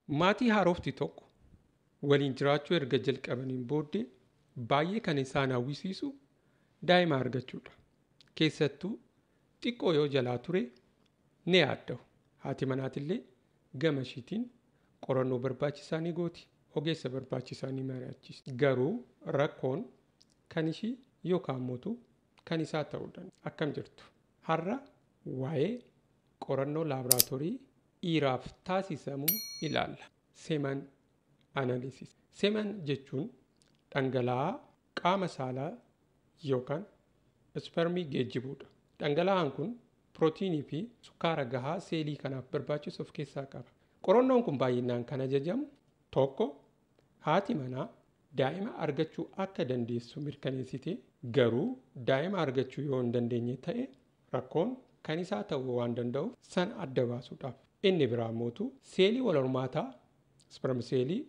Maatii haarofti tokko waliin jiraachuu erga jalqabaniin booddee baay'ee kan isaan hawwisiisu daa'ima argachuudha. Keessattuu xiqqoo yoo jalaa ture ni yaadda'u. Haati manaatillee gama ishiitiin qorannoo barbaachisaa ni gooti. Ogeessa barbaachisaa ni mari'achiisti. Garuu rakkoon kan ishii yookaan mootu kan isaa ta'uu danda'a. Akkam jirtu? Har'a waa'ee qorannoo laaboraatoorii dhiiraaf taasisamu ilaalla. Semen analysis. Semen jechuun dhangala'aa qaama saalaa yookaan ispermii geejjibuudha. Dhangala'aan kun pirootiinii fi sukkaara gahaa seelii kanaaf barbaachisu of keessaa qaba. Qorannoon kun baay'inaan kan ajajamu tokko haati manaa daa'ima argachuu akka dandeessu mirkaneessitee garuu daa'ima argachuu yoo hin dandeenye ta'e rakkoon kan isaa ta'uu waan danda'uuf san adda baasuudhaaf. Inni biraa mootu seelii wal hormaataa isperm seelii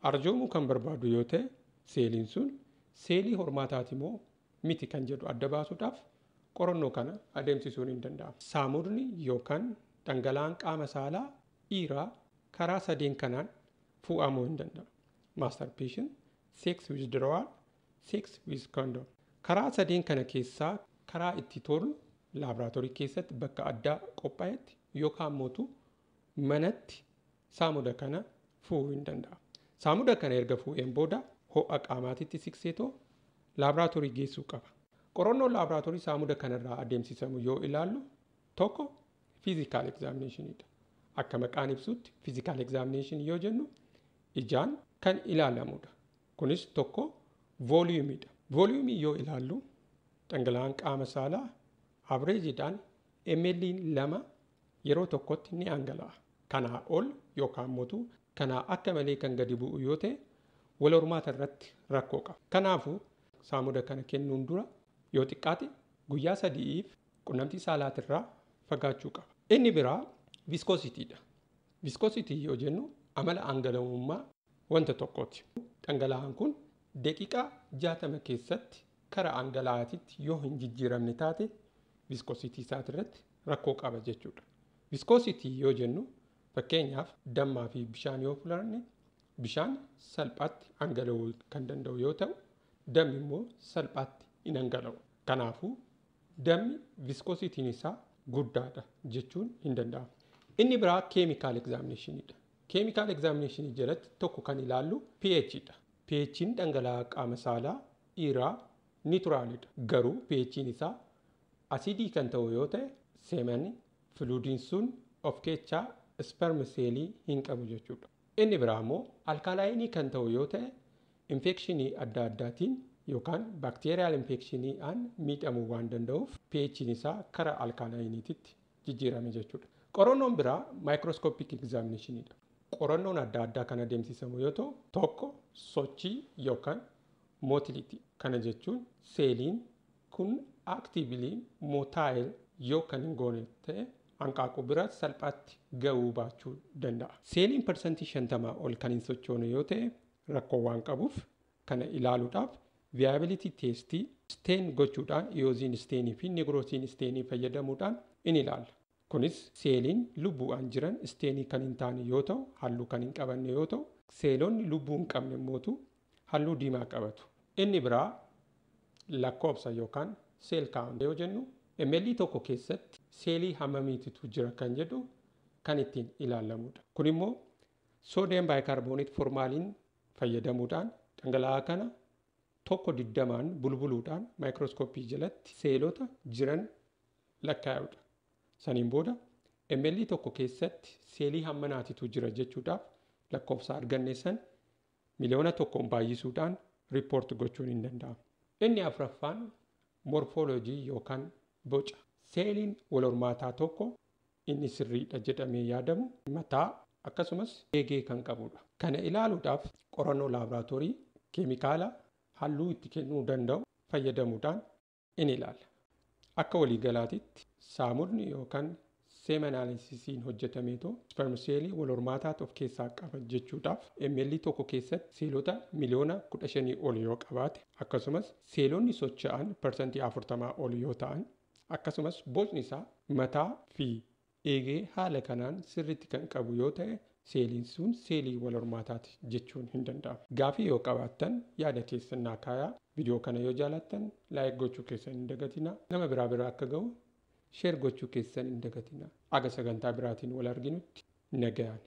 arjoomuu kan barbaadu yoo ta'e seeliin sun seelii hormaataati moo miti kan jedhu adda baasuudhaaf qorannoo kana adeemsisuun hin danda'amu. Saamudni yookaan dhangala'aan qaama saalaa dhiiraa karaa sadeen kanaan fu'amuu hin danda'u. Masturbation, sex withdrawal, sex with condom. Karaa sadeen kana keessaa karaa itti tolu laaboraatoorii keessatti bakka addaa qophaa'etti yookaan mootu manatti saamuda kana fu'uu hin danda'amu. Saamuda kana erga fu'een booda ho'a qaamaatitti siqseetoo laaboraatoorii geessuu qaba. Qorannoo laaboraatoorii saamuda kanarraa adeemsisamu yoo ilaallu tokko physical examinationidha. Akka maqaan ibsutti physical examination yoo jennu ijaan kan ilaalamudha. Kunis tokko vooliyumiidha. Vooliyumii yoo ilaallu dhangala'aan qaama saalaa avreejiidhaan ml 2 yeroo tokkotti ni dhangala'a. Kanaa ol yookaan mootu kanaa akka malee kan gadi bu'u yoo ta'e wal hormaata irratti rakkoo qaba. Kanaafuu saamuda kana kennuun dura yoo xiqqaate guyyaa 3 qunnamtii saalaatirraa fagaachuu qaba. Inni biraa viskoositiidha. Viskoositii yoo jennu amala dhangala'ummaa wanta tokkooti. Dhangala'aan kun daqiiqaa 60 keessatti karaa dhangala'aatitti yoo hin jijjiiramne taate viskoositii isaatirratti rakkoo qaba jechuudha. Viskoositii yoo jennu fakkeenyaaf dammaa fi bishaan yoo fudhanne bishaan salphaatti dhangala'uu kan danda'u yoo ta'u dammi immoo salphaatti hin dhangala'u. Kanaafuu dammi viskoositiin isaa guddaadha jechuun hin danda'amu. Inni biraa keemikaal egzaamineshiniidha. Keemikaal egzaaminashinii jalatti tokko kan ilaallu pHdha. pH'n dhangala'aa qaama saalaa dhiiraa niituraalidha. Garuu pH'n isaa asidii kan ta'u yoo ta'e seemanni fluidiin sun of keessaa isperm seelii hin qabu jechuudha. Inni biraa immoo alkaalaayinii kan ta'u yoo ta'e infekshinii adda addaatiin yookaan baakteeriyaal infekshiniidhaan miidhamuu waan danda'uuf pH'n isaa karaa alkaalaayiniititti jijjiirame jechuudha. Qorannoon biraa maayikirooskooppik egzaamineshiniidha. Qorannoon adda addaa kan adeemsisamu yoo ta'u tokko sochii yookaan mootilitii. Kana jechuun seeliin kun aktiivilii mootaayil yoo kan hin goone ta'e hanqaaquu bira salphaatti ga'uu baachuu danda'a. Seeliin 50% ol kan hin sochoone yoo ta'e rakkoo waan qabuuf kana ilaaluudhaaf viability testii steen gochuudhaan eosin steenii fi nigrosin steenii fayyadamuudhaan in ilaalla. Kunis seeliin lubbuudhaan jiran steenii kan hin taane yoo ta'u halluu kan hin qabanne yoo ta'u seelonni lubbuu hin qabne immootu halluu diimaa qabatu. Inni biraa lakkoofsa yookaan seel kaawunt yoo jennu ml tokko keessatti seelii hammamiititu jira kan jedhu kan ittiin ilaalamudha. Kun immoo soodiyem baayikaarboonit formaaliin fayyadamuudhaan dhangala'aa kana 1.20 bulbuluudhaan maayikirooskooppii jalatti seelota jiran lakkaa'udha. Saniin booda ml tokko keessatti seelii hammanaatitu jira jechuudhaaf lakkoofsa arganne san 1,000,000 baay'isuudhaan riippoort gochuun hin danda'amu. Inni afuraffaan morfooloojii yookaan boca. Seeliin wal hormaataa tokko inni sirriidha jedhamee yaadamu mataa akkasumas eegee kan qabudha. Kana ilaaluudhaaf qorannoo laaboraatoorii keemikaala halluu itti kennuu danda'u fayyadamuudhaan in ilaalla. Akka waliigalaatitti saamudni yookaan semen analysisiin hojjetameetoo isperm seelii wal hormaataa of keessaa qaba jechuudhaaf ml tokko keessatti seelota 15,000,000 ol yoo qabaate akkasumas seelonni socho'an 40% ol yoo ta'an akkasumas bocni isaa mataa fi eegee haala kanaan sirriitti kan qabu yoo ta'e Seeliin sun seelii wal hormaataati jechuun hin danda'amu. Gaafii yoo qabaattan yaada keessan naa kaayaa. Viidiyoo kana yoo jaalattan like gochuu keessan hin dagatinaa. Nama biraa bira akka ga'u share gochuu keessan hin dagatinaa. Aga sagantaa biraatiin wal arginutti nagayaan.